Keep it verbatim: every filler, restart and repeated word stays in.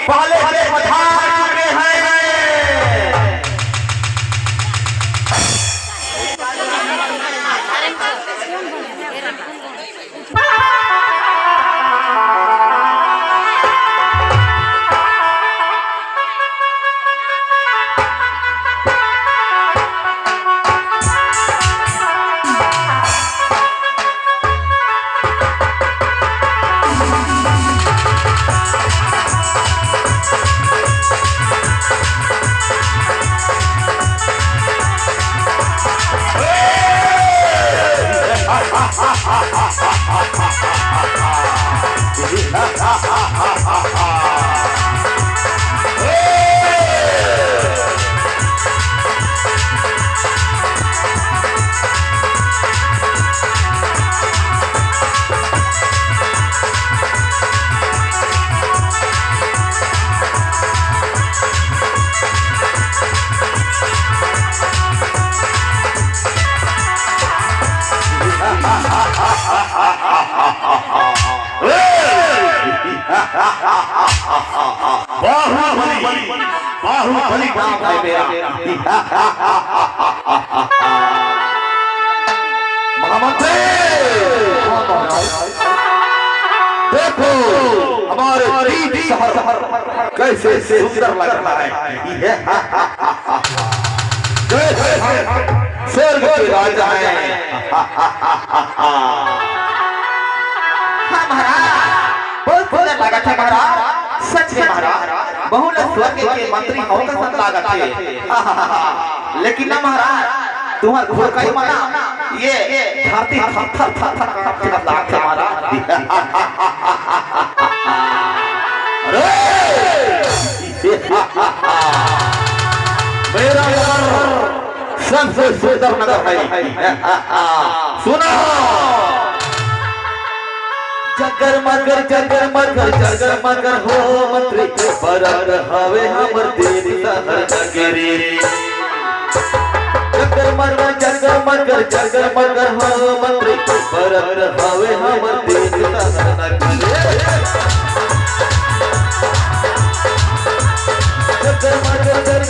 पहले से पधार चुके हैं। बाहुबली, बाहुबली नाम है मेरा। महामंत्री, देखो हमारे तीन शहर कैसे सुंदर लग रहा है। जैसे हम स्वर्ग के राजा हैं। हाँ महाराज, बहुत सुंदर लागत है महाराज, सच में महाराज, बहुत स्वर्ग के मंत्री हो कसन लागत है। लेकिन ना महाराज, तुम्हार घोड़का ही मना, ये धरती थर थर थर थर कांपत लागत है महाराज। अरे! मेरा नगर सबसे सुंदर नगर है। सुनो, जगर मगर, जगर मगर, जगर मगर हो मंत्री, बरत हवे हमर देश सहर नगरी। जगर मगर, जगर मगर, जगर मगर हो मंत्री, बरत हवे हमर देश सहर नगरी। जगर मगर, जगर